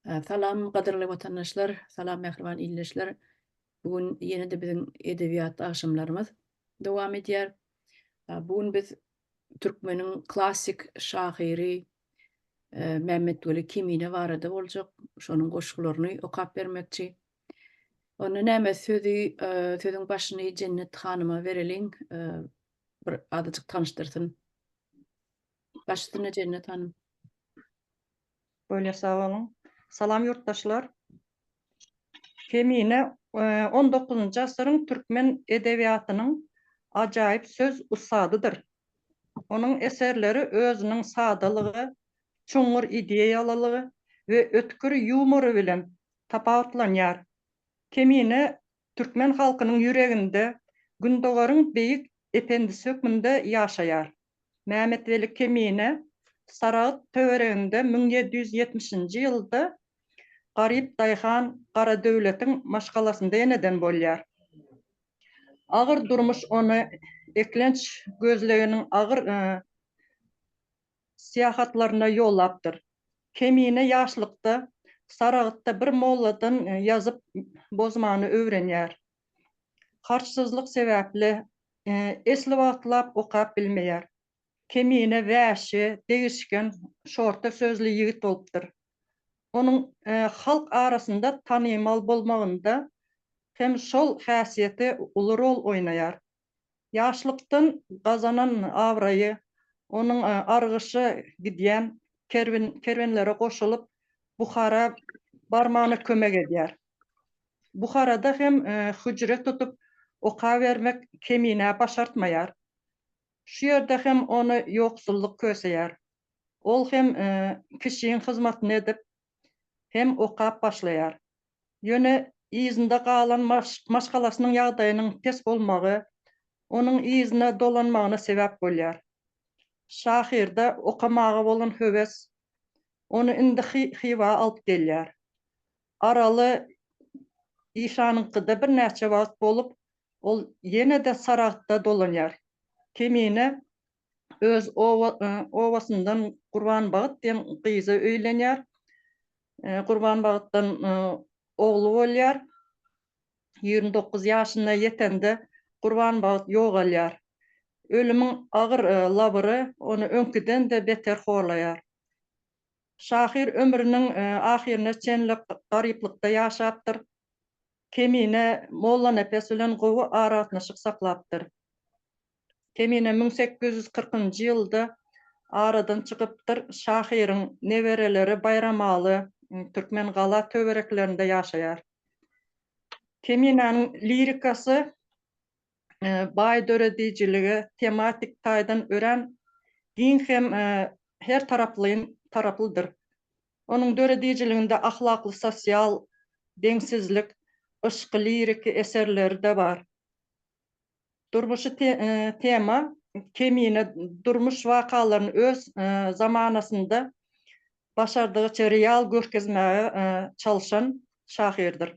Salam gadyrly watandaşlar, salam mähriban ildeşler. Bu gün ýene-de biziň edebiýat agşamlarymyz dowam edýär. Bu gün biz türkmeniň klassyk şahyry Mämmetweli Kemine barada boljak, şonuň goşgularyny okap bermekçi. Onda näme sözi, sözüň başyny Jennet hanyma bereliň, bir azajyk tanyşdyrsyn. Baş üstüne Jennet hanym. Bolýa sag boluň. Salam ýurtdaşlar. Kemine on dokuzynjy asyryň türkmen edebiýatynyň ajaýyp söz ussadydyr. Onuň eserleri özüniň sadalygy, çuňňur ideýalylygy we ötgür ýumory bilen tapawutlanýar. Kemine türkmen halkynyň ýüreginde Gündogaryň beýik ependisi hökmünde ýaşaýar. Mämmetweli Kemine Saragt töwereginde 1770-nji ýylda garyp daýhan Garadöwletiň maşgalasynda eneden bolýar. Agyr durmuş ony eklenç gözleginiň agyr syýahatlaryna ýollapdyr. Kemine ýaşlykda Saragtda bir molladan ýazyp bozmany öwrenýär. Harçsyzlyk sebäpli esli wagtlap okap bilmeýär. Kemine wäşi, degişgen, şorta sözli ýigit bolupdyr. Onuň halk arasynda tanymal bolmagynda hem şol häsiýeti uly rol oýnaýar. Ýaşlykdan gazanan abraýy onuň argyşa gidýän kerwenlere goşulyp, Buhara barmagyna kömek edýär. Buharada hem hüjre tutup okabermek Keminä başartmaýar. Şu ýerde hem ony ýoksullyk köseýär. Ol hem kişiň hyzmatyny edip, hem okap başlaýar. Ýöne yzynda galan maşgalasynyň ýagdaýynyň pes bolmagy onuň yzyna dolanmagyna sebäp bolýar. Şahyrda okamaga bolan höwes ony indi Hywa alyp gelýär. Araly işanyňkyda birnäçe wagt bolup, ol ýene-de Saragtda dolanýar. Kemine öz obasyndan Gurbanbagt diýen gyza öýlenýär. Gurbanbagtdan ogly bolýar. 29 ýaşyna ýetende Gurbanbagt ýogalýar. Ölümiň agyr labyry ony öňküden-de beter horlaýar. Şahyr ömrüniň ahyryna çenli garyplykda ýaşapdyr. Kemine Mollanepes bilen gowy aragatnaşyk saklapdyr. Kemine 1840-njy ýylda aradan çykypdyr. Şahyryň nebereleri Baýramaly, Türkmengala töwereklerinde ýaşaýar. Keminäniň lirikasy baý döredijilige tematik taýdan örän giň hem her taraplaýyn taraplydyr. Onuň döredijiliginde ahlakly sosial deňsizlik, yşky liriki eserleri-de bar. Durmuşy tema Kemine durmuş wakalaryny öz zamanasynda başardygyça real görkezmäge çalşan şahyrdyr.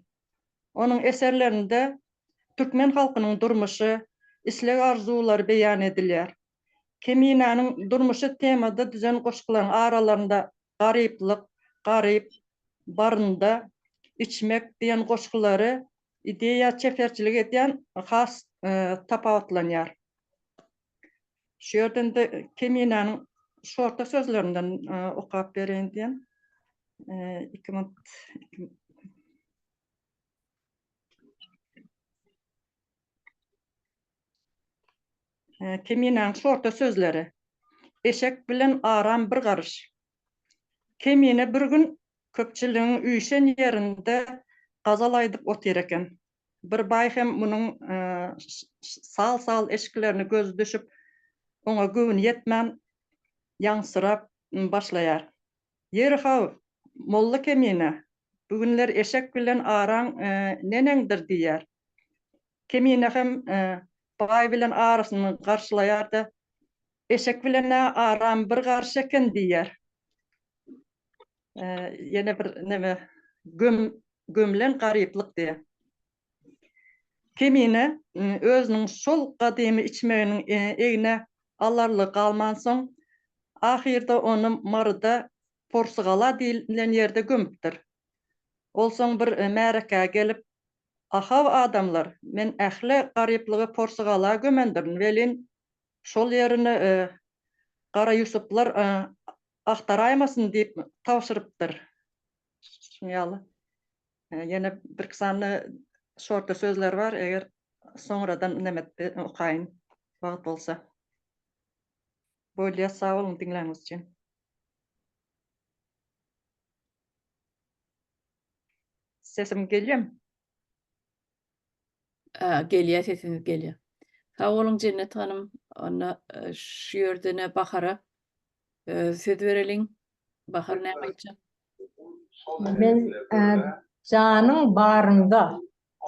Onuň eserlerinde türkmen halkynyň durmuşy, isleg-arzuwlary beýan edilýär. Keminäniň durmuşy temada düzen goşgularyň aralarynda Garyplyk, Garyp, Barynda, Içmek diýen goşgulary ideýa çeperçilik edýän has tapawutlanýar. Şu ýerden-de Keminäniň şorta sözlerinden okap bereýin diýen. Iki minut. Keminäniň şorta sözleri. Eşek bilen aram bir garyş. Kemine bir gün köpçüligiň üýşen ýerinde gazal aýdyp otyr eken. Bir baý hem munuň sal-sal eşiklerine gözi düşüp, oňa göwni ýetmän, ýaňsyrap başlaýar. Ýeri-haw, molla Kemine, bu günler eşek bilen araň neneňdir diýýär. Kemine hem baý bilen arasyny garşylaýar-da, Eşek bilen-ä aram bir garyş eken diýýär. Ýene bir neme, göm, gömlen garyplyk diýýär. Kemine özüniň şol gadymy içmeginiň egne alarlygy galmansoň, ahyrda ony Maryda Porsugala diýlen ýerde gömüpdir. Ol soň bir märekä gelip, Ahaw adamlar, men ähli garyplygy Porsygala gömendirin welin, şol ýerini Gara Ýusuplar agtaraýmasyn diýip tabşyrypdyr. Şuň ýaly. Ýene birki sany şorta sözler bar, eger soňradan neme okaýyn, wagt bolsa. Bolýa, sag boluň diňläniňiz üçin. Sesim gelýämi? Gelýär sesiňiz gelýär. Sag boluň Jennet hanym. Onda şu ýerde ne Bahara söz bereliň. Bahar näme aýtjak? Men janyň barynda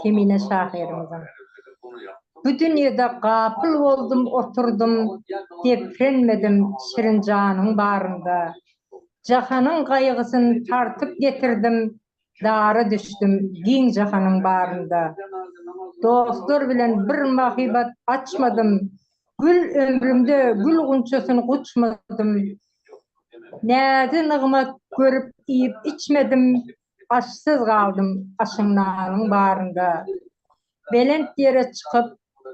Kemine şahyrymyzyň. Bu dünýede gapyl boldum oturdym, Deprenmedim şirin janyň barynda. Jahanyň gaýgysyn tartyp getirdim, Dara düşdüm giň jahanyň barynda. Dostlar bilen bir mahybat açmadym, Gül ömrümde gül gunçasyn guçmadym. Näzi-nygmat görüp iýip-içmedim, Aşsyz galdym aşyň-nanyň barynda. Belent ýere çykyp,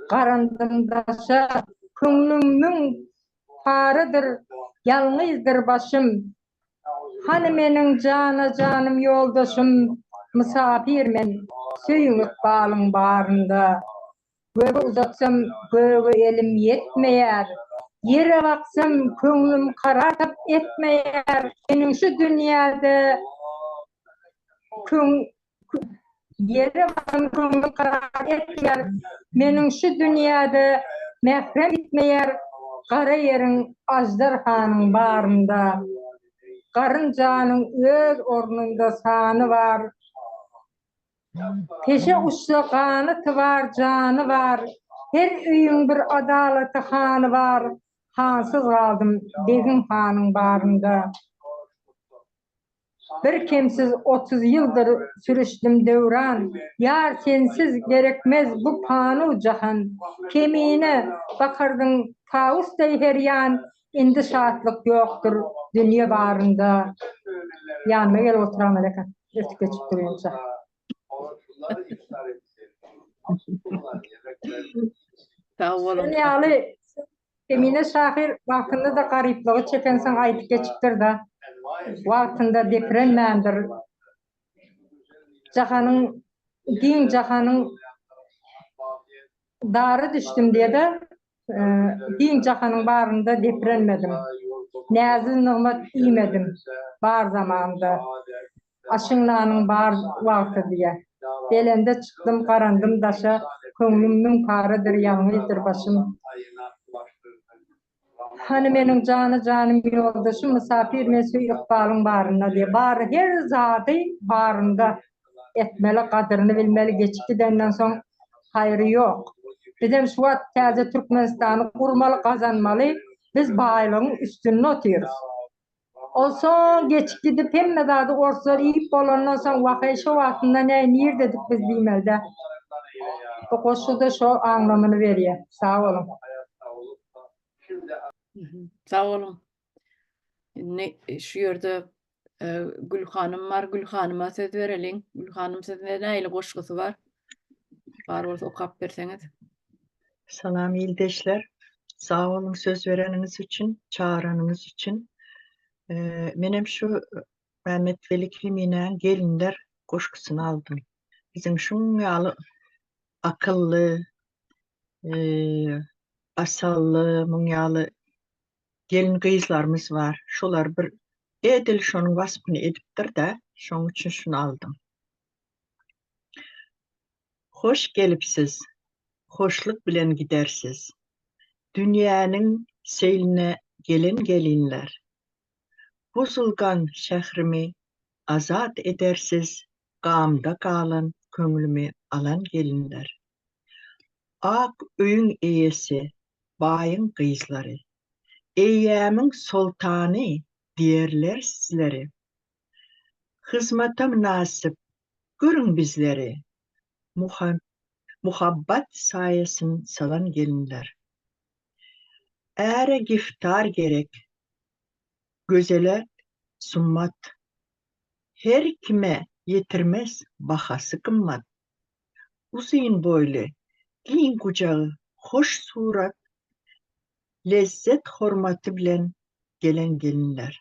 garandym daşa, Köňlüm müň paradyr, ýalňyzdyr başym. Hany meniň jana-janym ýoldaşym, Mysapyr men, söýüň ykbalyň barynda. Göge uzatsam, göge elim ýetmeýär, Ýere baksam, köňlüm karar tap etmeýär. Meniň şu dünýäde köň Ýere baksam, köňlüm karar etmeýär, Meniň şu dünýäde mährem gitmeýär, Gara ýeriň aždarhanyň barynda. Garynjanyň öz ornunda sany bar. Peşe uçsa ganaty bar, jany bar, Her öýüň bir adalaty hany bar, Hansyz galdym begiň hanyň barynda. Bir kemsiz 30 ýyldyr sürüşdim döwran, Ýar sensiz gerekmez bu panu jahan. Kemine bakardyň tawus deý her ýan, Indi şatlyk ýokdur dünýe barynda. Ýanyma gelip oturan eken. Ötüp geçip durýança. Sag boluň. Şunuň ýaly Kemine şahyr wagtynda-da garyplygy çekensoň aýdyp geçipdir-de. Wagtynda deprenmändir. Jahanyň giň jahanyň dary düşdüm diýe-de, Giň jahanyň barynda deprenmedim. Näzi-nygmat iýmedim bar zamanda. Aşyň-nanyň bar wagty diýe. Belende çykdym, garandym daşa, Köňlüm müň paradyr, ýalňyzdyr başym. Hany meniň jana-janym ýoldaşym, Mysapyr men söý ykbalyň barynda diýe. Bar her zady barynda etmeli, gadyryny bilmeli, geçip gidenden soň haýry ýok. Bizem şu wagt täze Türkmenistany gurmaly, gazanmaly, biz baýlygyň üstünde otyrys. Ol soň geçip gidip hemme zady orslar iýip bolandan soň waheý şo wagtynda näý nirdedik biz diýmelidä. Bu goşguda şo aňlamyny berýä. Sag boluň. Sag boluň. Indi şu ýerde Gül hanym bar. Gül hanyma söz bereliň. Gül hanym sizde nähili goşgusy bar? Bar bolsa okap berseňiz. Salam ildeşler. Sag boluň söz bereniňiz üçin, çagyranyňyz üçin. Menem şu Mämmetweli Keminäň Gelinler goşgusyny aldym. Biziň şuň ýaly akylly, asally, muň ýaly gelin-gyzlarymyz bar. Şolar bir edil şonuň waspyny edipdir-de, şoň üçin şuny aldym. Hoş gelipsiz, hoşluk bilen gidersiz. Dünýäniň seýline gelen gelinler. Buzulgan şährimi azat edersiz, Gamda galan köňlümi alan gelinler. Ak öýüň eýesi, baýyň gyzlary. Eýýämiň soltany diýerler sizleri. Hyzmata mynasyp görüň bizleri, Muhabbat saýasyn salan gelinler. Äre giftar gerek, gözele summat. Her kime. ýetirmez bahasy gymmat. Uzyn boýly, giň gujagy hoş surat, Lezzet hormaty bilen gelen gelinler.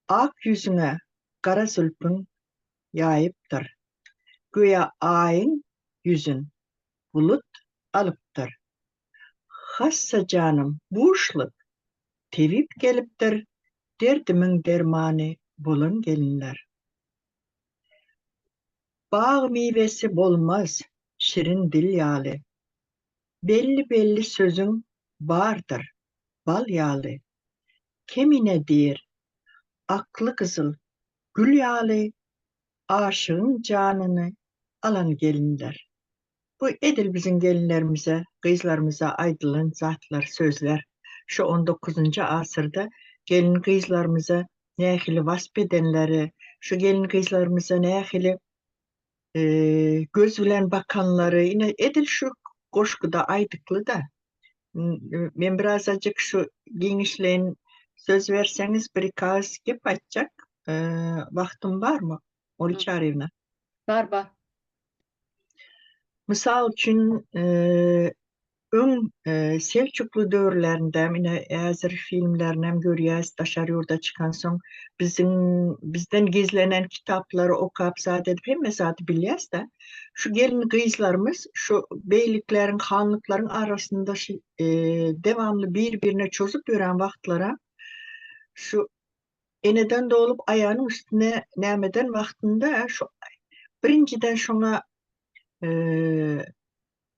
Ak ýüzüňe gara zülpüň ýaýypdyr, Göýä Aýyň ýüzün bulut alypdyr. Hassa janym buşluk, tebip gelipdir, Derdimiň dermany bolan gelinler. Bag miwesi bolmaz şirin dil ýaly, Belli-belli sözüň bardyr bal ýaly. Kemine diýr, akly gyzyl gül ýaly, Aşygyň janyny alan gelinler. Bu edil biziň gelinlerimize, gyzlarymyza aýdylan zatlar, sözler. Şu on dokuzynjy asyrda gelin-gyzlarymyza nähili wasp edenleri, şu gelin-gyzlarymyza nähili göz bilen bakanlary, ine edil şu goşguda aýdykly-da. Men birazajyk şu giňişleýin söz berseňiz bir-iki agyz gep aýtjak. Wagtym barmy, Oly Çaryýewna? Bar, bar. Mysal üçin, öň Selçukly döwürlerinde, ine häzir filmlerinem görýäs, daşary ýurda çykansoň biziň bizden gizlenen kitaplary okap zat edip hemme zady bilýäs-de. Şu gelin-gyzlarymyz şu beýlikleriň, hanlyklaryň arasynda şu dewamly bir-birine çozup ýören wagtlaram şu eneden doglup aýagynyň üstüne nämeden wagtynda şu birinjiden şoňa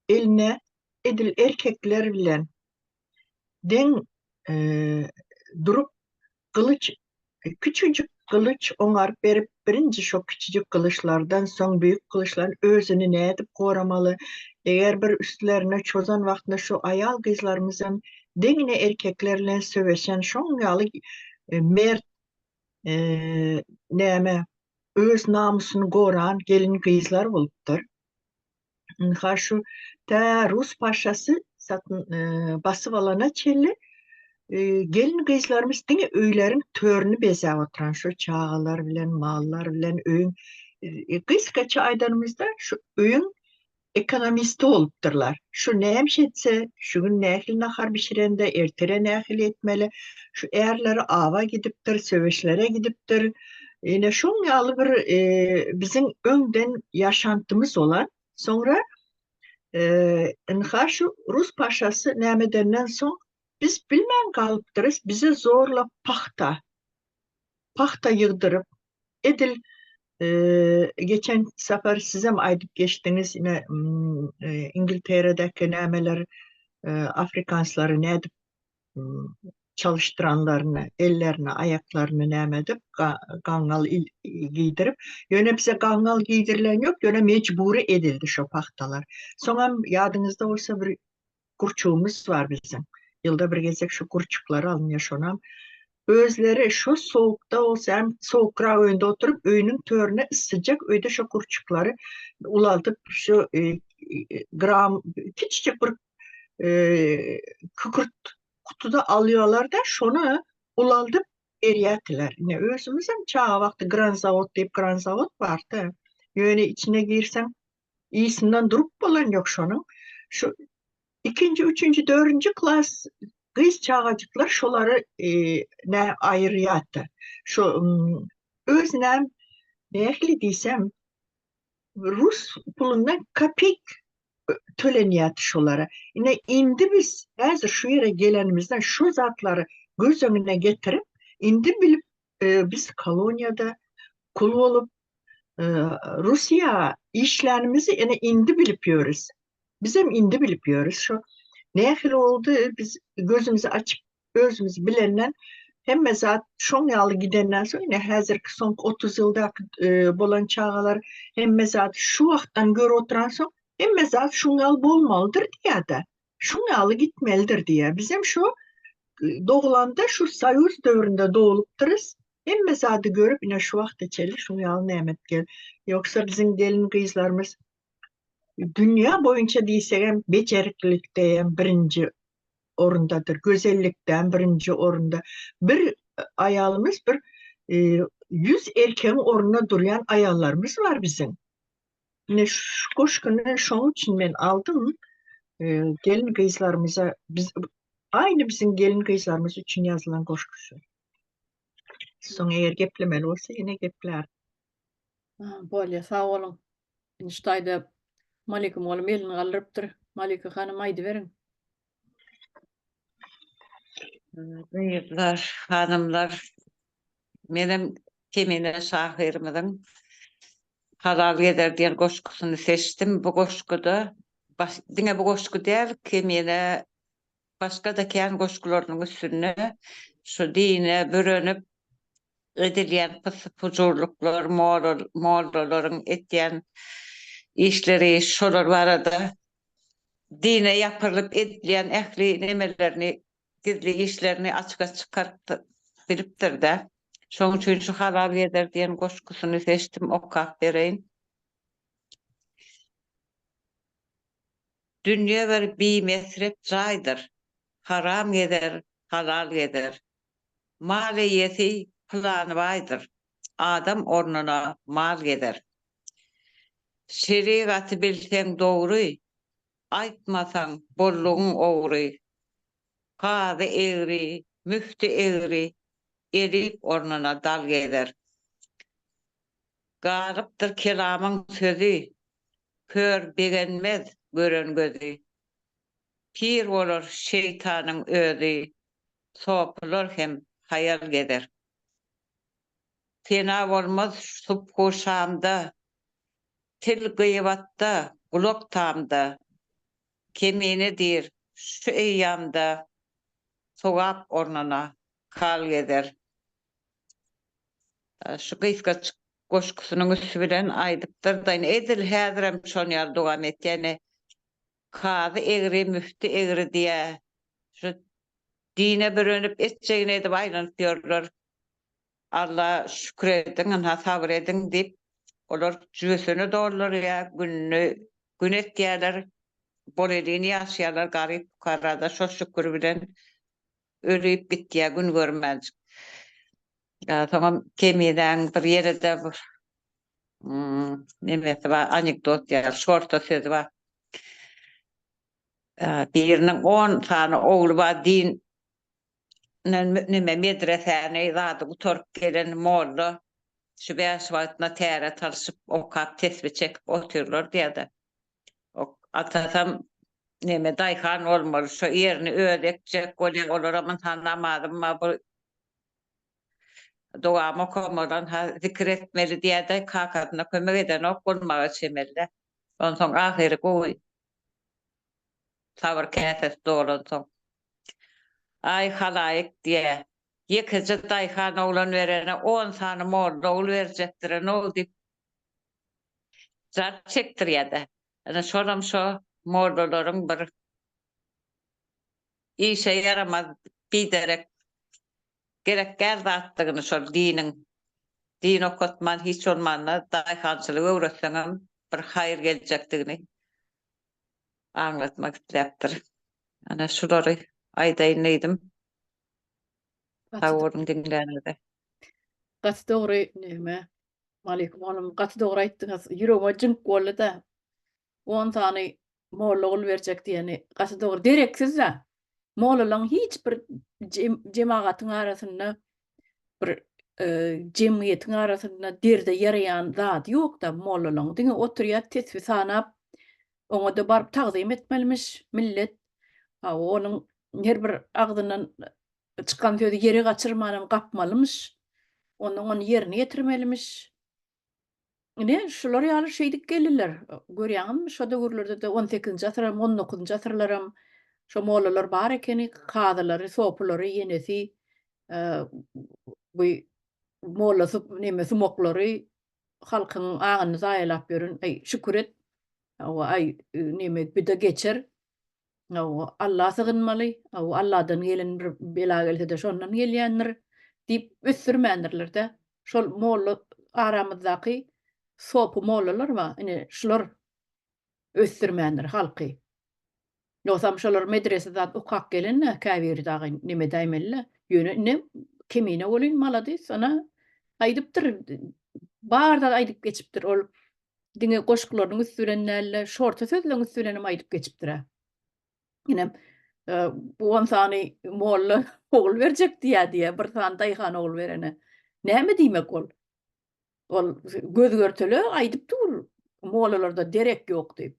eline edil erkekler bilen deň durup gylyç küçüjik gylyç oňaryp berip birinji şo kiçijik gylyçlardan soň büýük gylyçlar özüni nädip goramaly eger bir üstlerine çozan wagtynda şu aýal gyzlarymyzam deňine erkekler bilen söweşen şoň ýaly mert näme öz namysyny goran gelin gyzlar bolupdyr. Ynha şu tä rus paşasy satyn basyp alana çenli gelin gyzlarymyz diňe öýleriň törüni bezäp oturan şu çagalar bilen mallar bilen öýüň gysgaça aýdanymyzda şu öýüň ekonomisti bolupdyrlar. Şu nämiş etse, şu gün nähili nahar bişirende, ertire nähili etmeli, şu ärleri awa gidipdir, söweşlere gidipdir. Ine şoň ýaly bir biziň öňden ýaşantymyz bolan, soňra ynha şu rus paşasy nämedenden soň biz bilmän galypdyrys, bize zorla pagta pagta ýygdyryp, edil geçen sapar sizem aýdyp geçdiňiz, ine Ingilteredäki nämeler afrikanslary nädip çalyşdyranlaryny, ellerini, aýaklaryny näme edip, gaňňal geýdirip, ýöne bize gaňňal geýdirilen ýok, ýöne mejbury edildi şo pagtalar. Soňam ýadyňyzda bolsa bir gurçugymyz bar biziň. Ýylda bir gezek şu gurçuklar alynýar şonam. Özleri şo sowukda bolsa hem sowukrak öýünde oturyp öýüniň törüne yssyjak öýde şo gurçuklary ulaldyp şu e, gram kiçijik bir e, kükürt kutuda alýarlar-da şony ulaldyp berýärdiler. Ine özümizem çaga wagty Gran zawod diýip Gran zawod bardy. Ýöne içine girseň Ysyndan durup bolan ýok şonuň. Şu ikinji, üçünji, dördünji klas gyz çagajyklar şolary nä aýyrýardy. Şu özünem nähili diýsem rus pulundan kopek tölenýärdi şolara. Ine indi biz häzir şu ýere gelenimizden şu zatlary göz öňüne getirip, indi bilip biz koloniýada kul bolup Russiýa işlänimizi ene indi bilip ýörüs. Bizem indi bilip ýörüs. Şu nähili boldy biz gözümizi açyp özümiz bilenden hemme zat şoň ýaly gidenden soň ine häzirki soňky 30 ýyldaky bolan çagalar hemme zat şu wagtdan görüp oturansoň hemme zat şuň ýaly bolmalydyr diýýär-de. Şuň ýaly gitmelidir diýýär. Bizem şu dogulanda şu soýuz döwründe doglupdyrys. Hemme zady görüp ine şu wagta çenli şuň ýaly nämet gel. Ýogsa biziň gelin gyzlarymyz dünýä boýunça diýsegem bejeriklikdeem birinji orundadyr, gözellikdäm birinji orunda. Bir aýalymyz bir e, 100 erkegiň ornuna durýan aýallarymyz bar biziň. Ine şu goşgyny şoň üçin men aldym. Gelin gyzlarymyza biz aýny biziň gelin gyzlarymyz üçin ýazylan goşgy şu. Soň eger geplemeli bolsa ýene geplärin. Bolýa sag boluň. Indi şu taýda Malika mugallym elini galdyrypdyr. Malika hanym aýdyberiň. Gyzlar, hanymlar, menem Kemine şahyrymyzyň Halal gezer diýen goşgusyny seçdim. Bu goşguda baş, diňe bu goşgy däl, Kemine başga-da kän goşgularynyň üstünde şu dine bürenip edilýän pysy-pujurlyklar, mollalaryň etýän işleri şolar barada dine ýapyrylyp edilýän ähli nemelerini, gizli işlerini açyga çykaryp bilipdir-dä. Şonuň üçin şu Halal gezer diýen goşgusyny seçdim, okap bereýin. Dünýe bir bimesrep jaýdyr, Haram gezer, halal gezer. Mal eýesi pylany baýdyr, Adam ornuna mal gezer. Şerigaty bilseň dogry, Aýtmasaň bollugyň ogry. Kazy egri, müfti egri, Elip ornuna dal gezer. Galypdyr kelamyň sözi, Kör begenmez gören gözi. Pir bolar şeýtanyň özi, Sopular hem haýal gezer. Sena bolmaz subhu şamda, Til gyýbatda, gulak tamda. Kemine diýr, şu eýýamda, Sogap ornuna kal gezer. Şu gysgaçyk goşgusynyň üsti bilen aýdypdyr-da, indi edil häzirem şon ýaly dowam etýär. Ine, kazy egri, müfti egri diýýär. Şu dine bürenip, etjegini edip aýlanyp ýörler. Alla şükür ediň, ynha sabyr ediň diýip, olar jübüsini doldurýar, gününi gün etýärler, bolelin ýaşaýarlar, garyp-pukara-da şo şükür bilen ölüp gitýär gün görmänjik. Soňam Keminäň bir ýene-de bir nemesi bar, anekdot ýaly, şorta sözi bar. Biriniň on sany ogly bar, din neme medresäni zady gutaryp gelen molla şu bäş wagtyna täret alşyp okap tesbi çekip otyrlar diýýär-de. Atasam neme daýhan bolmaly, şo ýerini özi ekjek bolýar, olaram ynha namazym bar, bu dogamy okamadan ha zikir etmeli diýýär-de, kakasyna kömek edenok bolmaga çemeli-dä. Onsoň ahyry gowy sabyr käsesi dolansoň, Aý, halaýyk diýýär, ýekeje daýhan oglan berene on sany molla ogul berjekdirin-ow diýip, jar çekdirýär-de. Ine, şolam şo mollalaryň bir işe ýaramaz, biderek, gerek däl zatdygyny şol diniň, din okatman hiç bolmanda daýhançylyk öwretseňem bir haýyr geljekdigini aňlatmak isläpdir. Ana şulary aýdaýyn diýdim. Sag boluň diňläniňize. Gaty dogry näme Malikum oglum gaty dogry aýtdyňyz. Ýüregime jyňk boldy-da. On sany molla gul berjek diýeni gaty dogry. Dereksiz-dä. Mollalaryň hiç bir jemagatyň arasynda bir e, jemgyýetiň arasynda derde ýaraýan zady ýok-da mollalaryň. Diňe oturýar tesbi sanap, oňa-da baryp tagzym etmelimiş millet. Ha, onuň her bir agzyndan Çykan sözi ýere gaçyrmanam gapmalymyş. Ondan ony ýerine ýetirmelimiş. Ine, şular ýaly şeýdip geldiler. Görýäňizmi, şo döwürlerde-de on sekizinji asyram, on dokuzynjy asyrlaram şo mollalar bar ekeni, kazylary, sopulary, ýenesi, bu mollasy, neme sumaklary halkyň aňyny zaýalap ýören, aý, şükür et, hawa, aý, neme, bir-de geçer. Hawa, Alla sygynmaly, hawa, Alladan gelen bir bela gelse-de şondan gelýändir diýip ösdürmändirler-de. Şol molla aramyzdaky sopy mollalar bar, ine şular ösdürmändir halky. Ýogsam şolar medrese zat okap gelen-de, käbiri dagy neme edäýmeli-le. Ýöne ine kemine welin maladys, ana. Aýdypdyr, bar zat aýdyp geçipdir. Ol diňe goşgularynyň üsti bilen däl-de, şorta sözleň üsti bilen hem aýdyp geçipdir-ä. Ine, on sany molla ogul berjek diýýär diýýär, bir sany daýhan ogul berene. Näme diýmek ol? Ol göz-görtele aýdyp dur, mollalarda derek ýok diýip.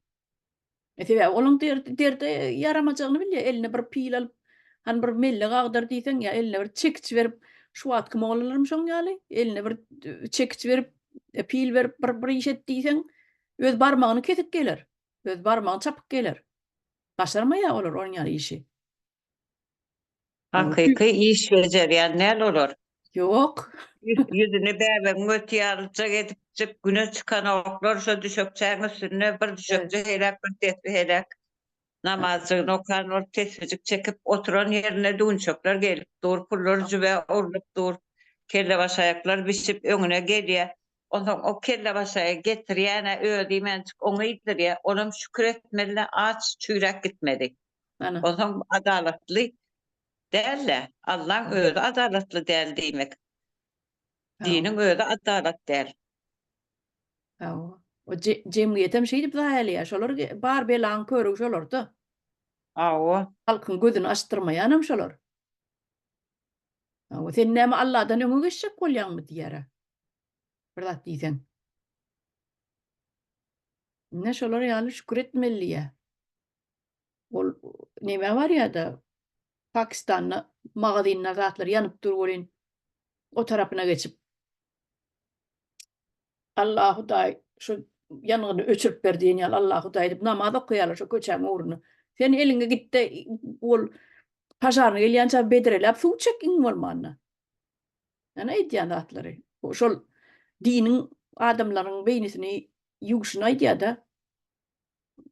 E, sebäbi olaň derde ýaramajagyny bilýär. Eline bir pil alyp, hany bir mellek agdar diýseň, ýa eline bir çekiç berip, şu wagtky mollalaram şoň ýaly, eline bir çekiç berip, e, pil berip bir bir iş et diýseň, öz barmagyny kesip geler. Öz barmagyny çapyp geler. Başarmaýar olar onuň ýaly işi. Hakyky iş bejerýän däl olar. Ýok. Ýüzüni bäbegiň öti ýalyjak edipjik güne çykanoklar şo düşekçäň üstünde bir düşekçe heläk bir tesbi heläk. Namazjygyny okan bolup tesbijik çekip oturan ýerine düwünçekler gelip dur, pullar jübä urlup dur. Kellebaşaýaklar bişip öňüne gelýä. Onsoň o kellebaşaýagy getirýän-ä özi iýmänjik oňa iýdirýä. Olam şükür etmeli-le aç çüýräp gitmedi. Ana. Onsoň adalatly däl-de, Allaň özi adalatly däl diýmek. Diniň özi adalat däl. Hawa. O jemgyýetem şeýdip zaýalaýar. Şolar bar belaň körügi şolarda. Hawa. Halkyň gözüni açdyrmaýanam şolar. Hawa, sen näme Alladan öňe geçjek bolýaňmy diýýär-ä. Bir zat diýseň. Ine şolar ýaly şükür etmeli diýýär. Ol neme barýada Pakistanda magazinler zatlar ýanyp dur welin o tarapyna geçip Allah Hudaý şu ýangyny öçürip ber diýen ýaly Allah Hudaý diýip namaz okaýarlar şu köçäň ugrunda. Sen eliňe gitde ol pažarny gelýänçä bedreläp suw çek iň bolmanda. Ýöne aýdýan zatlary. Şol diniň adamlaryň beýnisini ýuwşuny aýdýar-da.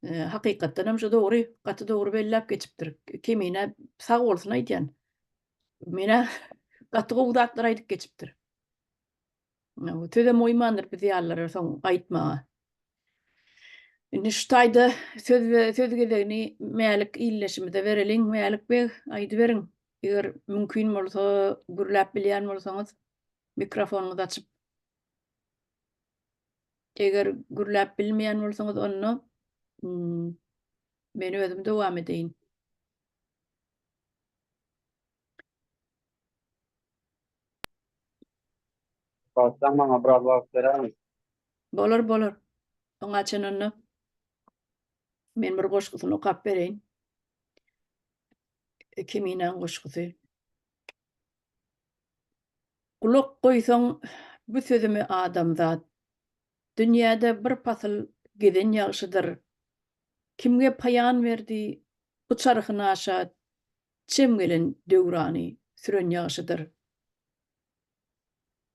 Hakykatdan hem şu dogry, gaty dogry belläp geçipdir. Kemine sag bolsun aýdýan. Menä gaty gowy zatlar aýdyp geçipdir. Sözem goýmandyr biz ýalylara soň aýtmaga. Indi şu taýda söz söz gezegini Mälik ildeşimize bereliň. Mälik beg, aýdyberiň. Eger mümkin bolsa, gürläp bilýän bolsaňyz, mikrofonyňyzy açyp. Eger gürläp bilmeýän bolsaňyz onda men özüm dowam edeýin. Başdan maňa biraz wagt beräýiň. Bolar, bolar. Oňa çen onda men bir goşgusyny okap bereýin. Keminäň goşgusy. Gulak goýsaň bu sözüme adamzat, Dünýäde bir pasyl gezen ýagşydyr. Kimge paýan berdi bu çarhy naşat, Çem gelen döwrany süren ýagşydyr.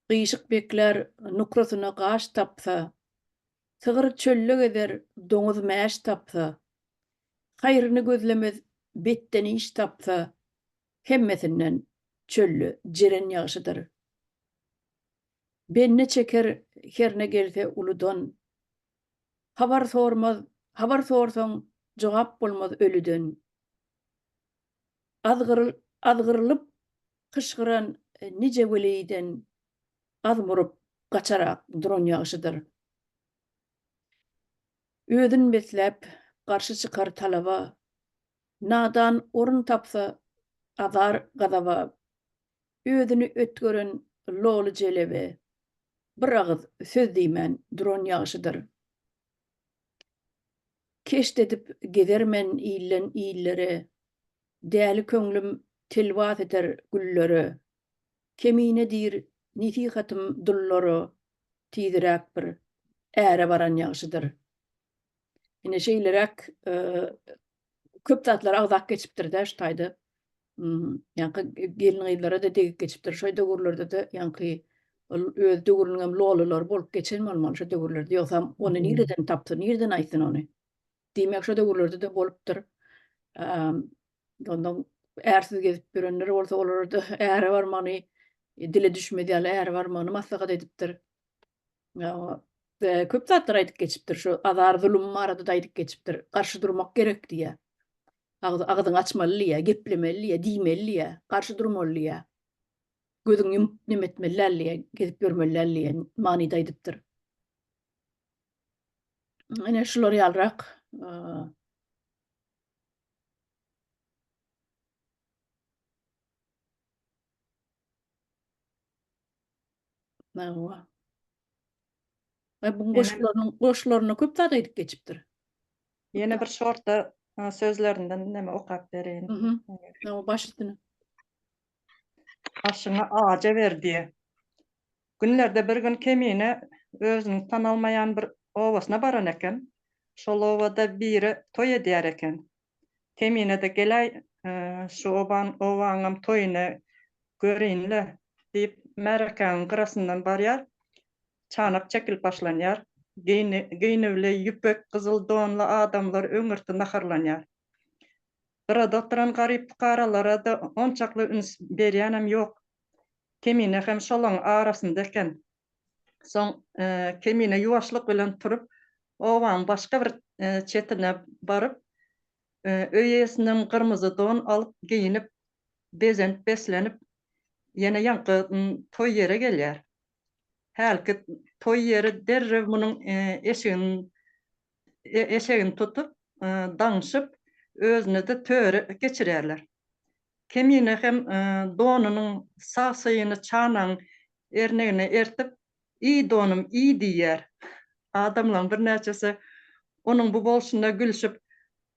Gyşyk beklär nukrasyna gaş tapsa, Sygyr çölde gezer doňuz mäş tapsa, Haýryny gözlemez betden iş tapsa, Hemmesinden çölde jeren ýagşydyr. Bende çeker herne gelse uludan. Habar sormaz, habar sorsaň jogap bolmaz ölüden. Azgyrylyp pyşgyran nije weliden azmuryp gaçarak duran ýagşydyr. Özün besläp garşy çykar talaba, Nadan orun tapsa azar gazaba, Özüni ötgeren loly jelebe, Bir agyz söz diýmän duran ýagşydyr. Keşt edip gezermen ilden illere, Däli köňlüm telwas eder güllere, Kemine diýr nesihatym dullara, Tizräk bir äre baran ýagşydyr. Ine şeýleräk köp zatlar agzap geçipdir-de şu taýda. Ýaňky gelin-gyzlara-da degip geçipdir. Şo döwürlerde-de ýaňky ol öz döwrüniň hem lolulary bolup geçen bolmaly şo döwürlerde. Ýogsam ony nireden tapsyn, nireden aýtsyn ony? Diýmek şo döwürlerde-de bolupdyr. Ondan ärsiz gezip ýörenler bolsa olara-da äre barmagyny, dile düşmez ýaly äre barmagyny maslahat edipdir. Köp zatlar aýdyp geçipdir. Şu azar zulum barada-da aýdyp geçipdir. Garşy durmak gerek diýýär. Agyz agzyňy açmaly diýýär, geplemeli diýýär, diýmeli diýýär, garşy durmaly diýýär. Gözüňi ýumup neme etmeli däl diýen, gezip ýörmeli däl diýen manyda aýdypdyr. Ine şular ýalyrak Hawa. Ay bu goşgularynyň goşgularynda köp zat aýdyp geçipdir. Ýene bir şorta sözlerinden näme okap bereýin. Mhm. Baş üstüne. Aşyňy aja ber diýe. Günlerde bir gün Kemine özüniň tanalmaýan bir obasyna baran eken. Şol obada biri toý edýär eken. Kemine-de geläý, şu oban obaňam toýuny göreýin-le diýip, märekäniň gyrasyndan barýar. Çanak çekilip başlanýar. Geýnüwli, ýüpek gyzyl donly adamlar öňürti naharlanýar. Gyrada oturan garyp-pukaralara-da onçakly üns berýänem ýok. Kemine hem şolaň arasynda eken. Soň Kemine ýuwaşlyk bilen turup, obaň başga bir çetine baryp, öý eýesinden gyrmyzy don alyp geýnip, bezenip-beslenip, ýene ýaňky toý ýere gelýär. Hälki toý ýeri derrew munuň eşigini eşegini tutup, daňşyp, özüne-de töre geçirýärler. Kemine hem donunyň sag syýyny çanagyň ernegine ertip, Iý, donum, iý diýýär. Adamlaryň birnäçesi onuň bu bolşuna gülşüp,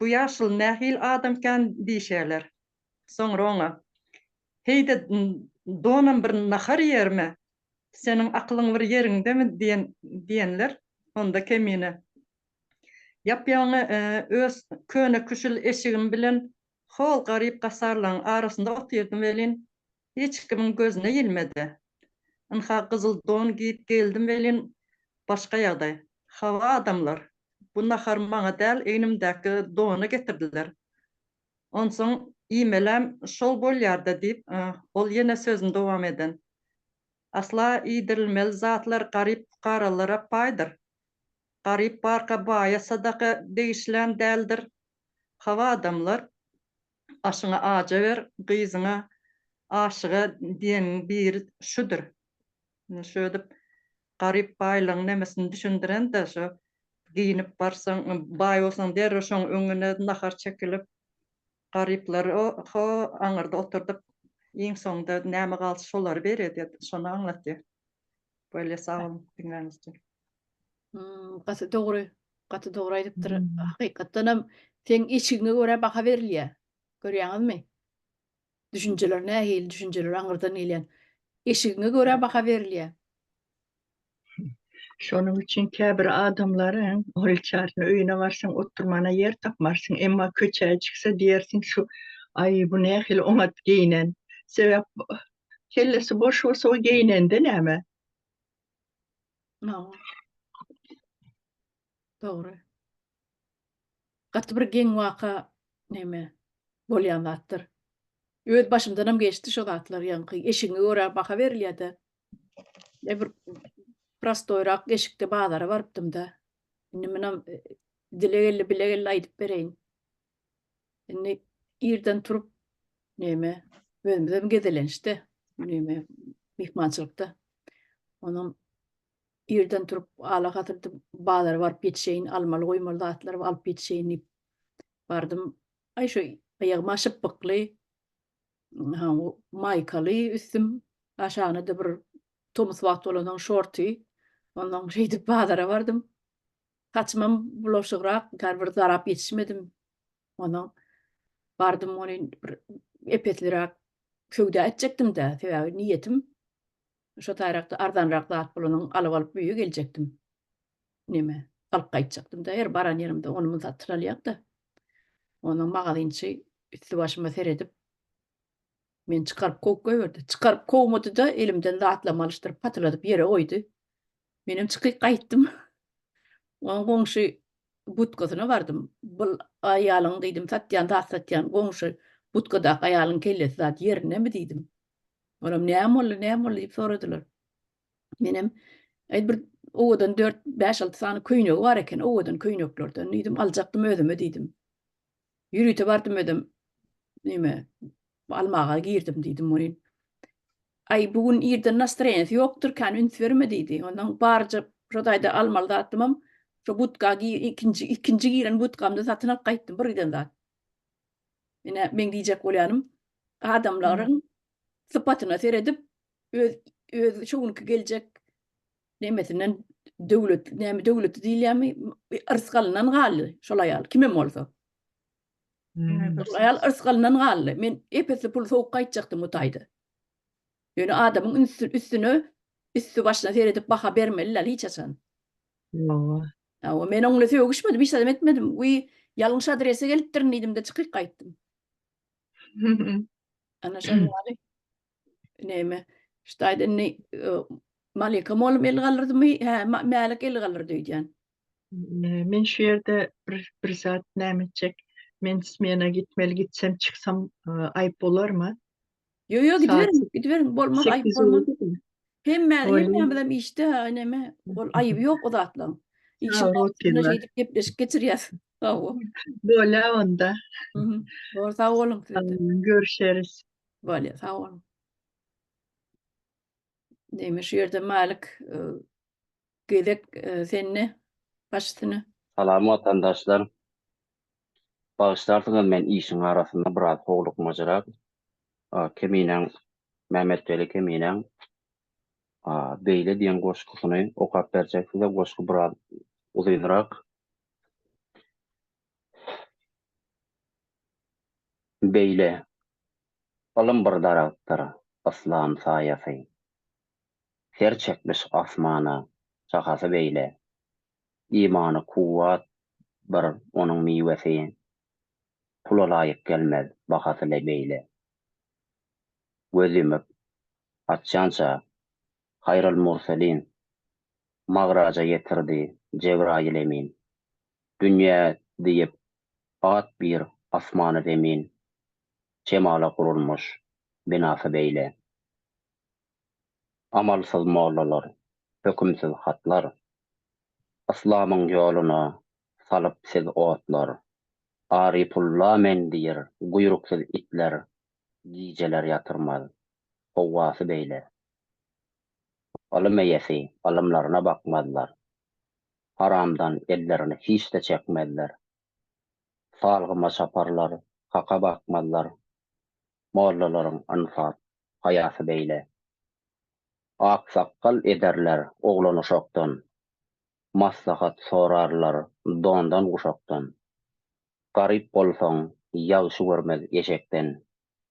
Bu ýaşuly nähili adamkän diýişýärler. Soňra oňa, Heý-de, donam bir nahar iýermi? Seniň akylyň bir ýeriňdemi diýen diýenler, onda Kemine, Ýap-ýaňy öz köne-küşül eşigim bilen hol garyp-gasarlaryň arasynda otyrdym welin, hiç kimiň gözüne ilmedi. Ynha, gyzyl don geýip geldim welin, başga ýagdaý. Hawa, adamlar, bu nahar maňa däl, egnimdäki dona getirdiler. Onsoň iýmelem şol bolýar-da diýip, ol ýene sözüni dowam eden. Asla iýdirilmeli zatlar garyp-pukaralara paýdyr. Garyp barka baýa sadaka degişlem däldir. Hawa adamlar, aşyňy aja ber, gyzyňa aşyga diýeniň biri şüdür. Ine şödüp garyp baýlygyň nemesini düşündiren-de şo geýnip barsaň, baý bolsaň derrew şoň öňüne nahar çekilip, garyplary ho aňyrda oturdyp, iň soňunda näme galsa şolary berýär diýip, şony aňlatýar. Bolýa sag boluň diňläniňiz üçin. Gaty dogry, gaty dogry aýdypdyr. Hakykatdanam seň eşigiňe görä baha berilýär. Görýäňizmi? Düşünjeler nähili düşünjeler aňyrdan gelýän. Eşigiňe görä baha berilýär. Şonuň üçin käbir adamlaryň Orilçaryny öýüne barsaň oturmana ýer tapmarsyň, emma köçä çyksa diýersiň şu aý bu nähili oňat geýnen. Sebäp kellesi boş bolsa o geýnende näme? Dogry. Gaty bir geň waka neme bolýan zatdyr. Öz başymdanam geçdi şo zatlar ýaňky eşigiňe görä baha berilýärde. E bir prostoýrak eşikde bazara barypdym-da. Indi munam e, dile geldi, bile geldi aýdyp bereýin. Indi irden turup neme özümizem gezelençde, neme myhmançylykda. Onam Irden turup ala-hasyrdy bazara baryp ýetişeýin, almaly-goýmaly zatlary alyp ýetişeýin diýip bardym. Aý şu aýagyma şypbykly, maýkaly üstüm, aşagyna-da bir tomus wagt bolansoň şorty. Onsoň şeýdip bazara bardym. Saçymam bulaşygrak, bir darap ýetişmedim. Onsoň bardym welin bir ep-esliräk söwda etjekdim-dä, sebäbi niýetim Şo taýrakda arzanrak zat bolanyň alyp alyp öýe geljekdim. Neme, alyp gaýtjakdym-da, her baran ýerimde ony-muny satyn alýak-da. Onsoň magazinçi üsti-başyma seredip, meni çykaryp kowup goýberdi. Çykaryp kowmady-da, elimden zatlarymy alyşdyryp, patyladyp ýere goýdy. Menem çykyp gaýtdym. Onuň goňşy budkasyna bardym. Bul aýalyň diýdim, satýan zat satýan goňşy budkadaky aýalyň kellesi zat ýerindemi diýdim. Olam näme boldy, näme boldy diýip soradylar. Menem aý bir owadan 4, 5, 6 sany köýnegi bar eken, owadan köýneklerden diýdim, aljakdym özüme diýdim. Ýörite bardym özüm neme almaga girdim diýdim welin. Aý, bu gün irden nastroýeniýesi ýokdur, kän üns berme diýdi. Ondan barja şo taýda almaly zatymam şo budka ikinji ikinji giren budkamda satyn alyp gaýtdym bir giden zat. Ine, meň diýjek bolýanym, adamlaryň sypatyna seredip öz öz şo günki geljek nemesinden döwlet näme döwleti diýilýärmi yrsgalyndan galdy şol aýal kimem bolsa. Şol aýal yrsgalyndan galdy. Men ep-esli pul sowup gaýtjakdym bu taýda. Ýöne adamyň ünsü üstüne üsti başyna seredip baha bermeli däl hiç haçan. Hawa. Hawa, men oň bilen sögüşmedim, hiç zadam etmedim. Wiý, ýalňyş adrese gelipdirin diýdim-de çykyp gaýtdym. Ana şol ýaly. Näme? Şu taýda indi e, Malika mollum el galdyrdymy? Hä, Mälik el galdyrdy öýdýän. Men şu ýerde bir bir zat näme etjek? Men smena gitmeli, gitsem çyksam e, aýyp bolarmy? Ýo ýo gidiberiň, gidiberiň, bolmaz, aýyp bolmaz. Hemme hemmämizem işde, näme, ol aýyby ýok o zatlaryň. Işiň wagtynda şeýdip gepleşik geçirýäs. Sag bol. Bolýa onda. Bor, sag boluň size. Görüşeris. Bolýa, sag boluň. Näme şu ýerde Malik e, gezek e, sende baş üstüne. Salam watandaşlar. Bagyşlarsyňyz men işiň arasynda biraz howlukmajyrak. Keminäň Mämmetweli Keminäň Beýle diýen goşgusyny okap berjek size goşgy biraz uzynrak. Beýle ylym bir daragtdyr yslam saýasy. Ser çekmiş asmana şahasy beýle. Imany kuwwat bir onuň miwesi, Pula laýyk gelmez bahasy le beýle. Göz ýumup, açýança Haýryl Murselin, Magraja ýetirdi Jebraýyl emin. Dünýä diýip at bir asmany-zemin, Şemala gurulmyş binasy beýle. Amalsyz mollalar, hökümsiz hatlar, Yslamyň ýoluna salyp siz otlar. Arypulla men diýr guýruksyz itler, Gijeler ýatyrmaz, howasy beýle. Ylym eýesi ylymlaryna bakmazlar, Haramdan ellerini hiç-de çekmezler. Salgyma çaparlar, haka bakmazlar, Mollalaryň ynsap, haýasy beýle. Aksakgal ederler oglan-uşakdan, Maslahat sorarlar dondan-guşakdan. Garyp bolsaň, ýagşy görmez eşekden,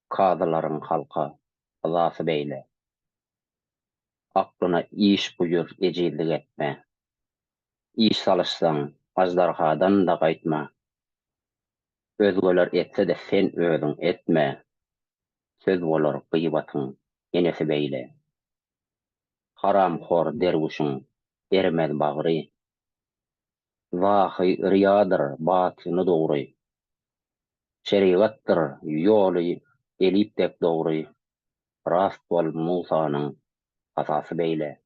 Kazylaryň halka yzasy beýle. Aklyna iş buýur ejizlik etme, Iş salyşsaň, aždarhadan-da gaýtma. Özgeler etse-de sen özüň etme, Söz bolar gyýbatyň enesi beýle. Haramhor derwüşiň erimez bagry. Zahy ryýadyr batyny dogry. Şerigatdyr ýoly elip dek dogry. Rast bol Musanyň hasasy beýle.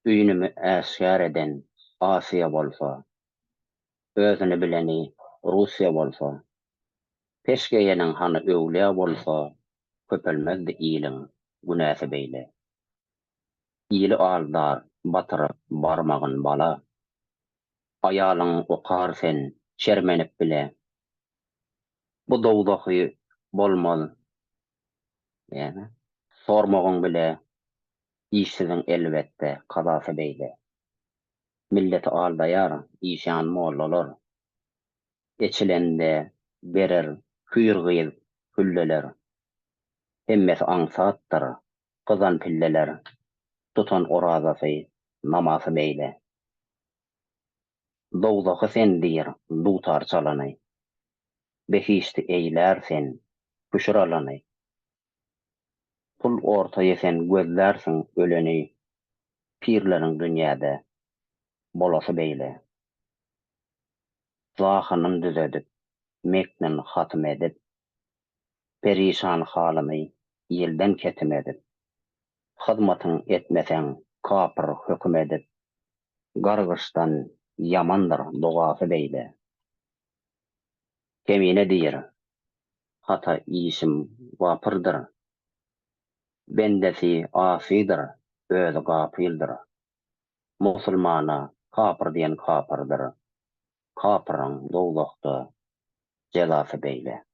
Üýnümi äşgär eden Asyýa bolsa, Özüni bileni Russiýa bolsa, Peş geýeniň hany öwlüýä bolsa, Köpelmezdi iliň günäsi beýle. Ili aldar batyryp barmagyn bala, Aýalyň okar sen çermenip bile. Bu dowzahy bolmaz näme, Sormagyň bile işsiziň elbetde kazasy beýle. Milleti aldaýar işan mollalar. Eçilende berer hüýr gyz hülleler. Hemmesi aňsatdyr gyzan pilleler. Tutan orazasy namasy beýle. Dowzahy sen diýr dutar çalany. Behişdi eýlär sen hüşür alany. Pul orta ýesen gözlärsiň öleni. Pirleriň dünýäde bolasy beýle. Zahynyn düzedip, meknin hatym edip, Perişan halyny ilden ketim edip, Hyzmatyň etmeseň kapyr höküm edip, Gargyşdan ýamandyr dogasy beýle. Kemine diýr, Hata işim wapyrdyr. Bendesi asydyr, özi gapyldyr. Musulmana kapyr diýen kapyrdyr. Kapyryň dowzahda jezasy beýle.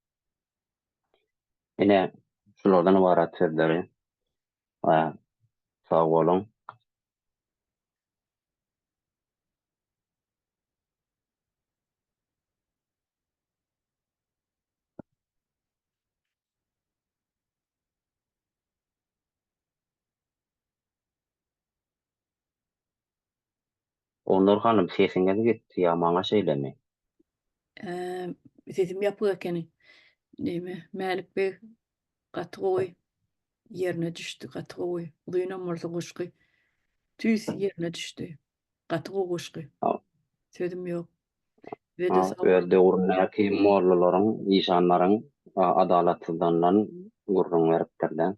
Ine, şulardan ybarat sözleri. Sag boluň. Onur hanym sesiňiz gitdi ýa maňa şeýlemi? Sesim ýapyk ekeni. Neme, Mälik beg gaty gowy ýerine düşdi, gaty gowy. Uzynam bolsa goşgy tüýs ýerine düşdi. Gaty gowy goşgy. Sözüm ýok. Öz döwründäki mollalaryň, işanlaryň adalatsyzlygyndan gürrüň beripdir-de.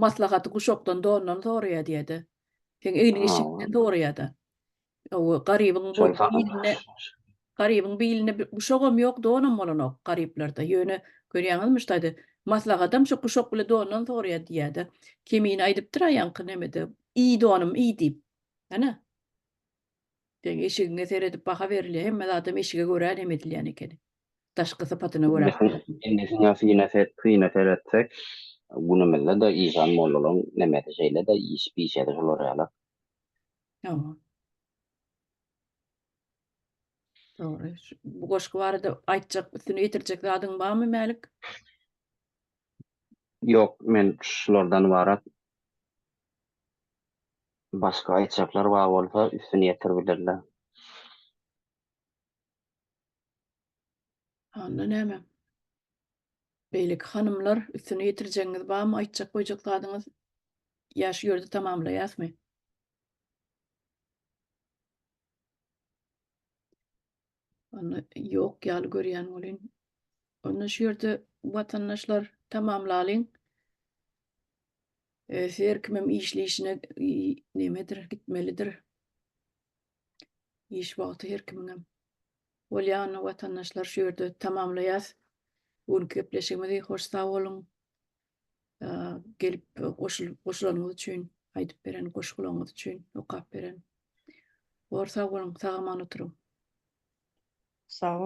Maslahaty guşakdan dondan soraýar diýýär-de. Seň egniň eşiginden soraýar-da. Garybyň biline garybyň biline guşagam ýok, donam bolanok garyplarda. Ýöne görýäňizmi şu taýda maslahatam şu guşak bile dondan soraýar diýýär-de. Kemine aýdypdyr-a ýaňky nemede, iý donum iý diýip. Ana. Seň eşigiňe seredip baha berilýär. Hemme zadam eşige görä neme edilýän ekeni. Daşky sypatyna görä. Indi siňe syna syna seretsek, günümizde-de işan mollalaryň nemesi şeýle-de, iş pişesi şular ýaly. Hawa. Dogry. Bu goşgy barada aýtjak, üstüni ýetirjek zadyň barmy, Mälik? Ýok, men şulardan ybarat. Başga aýtjaklar bar bolsa üstüni ýetiribilirler. Onda näme? Beýleki hanymlar üstüni ýetirjegiňiz barmy aýtjak goýjak zadyňyz? Ýa şu ýerde tamamlaýasmy? Onda ýok ýaly görýän welin. Onda şu ýerde watandaşlar tamamlalyň. Her kimem işli işine nemedir, gitmelidir. Iş wagty her kimiňem. Bolýa onda watandaşlar şu ýerde tamamlaýas. Bu günki gepleşigimizi hoş sag boluň. Gelip goşulyp goşulanyňyz üçin, aýdyp beren goşgularyňyz üçin, okap beren. Bor sag boluň, sag aman oturyň. Sag boluň.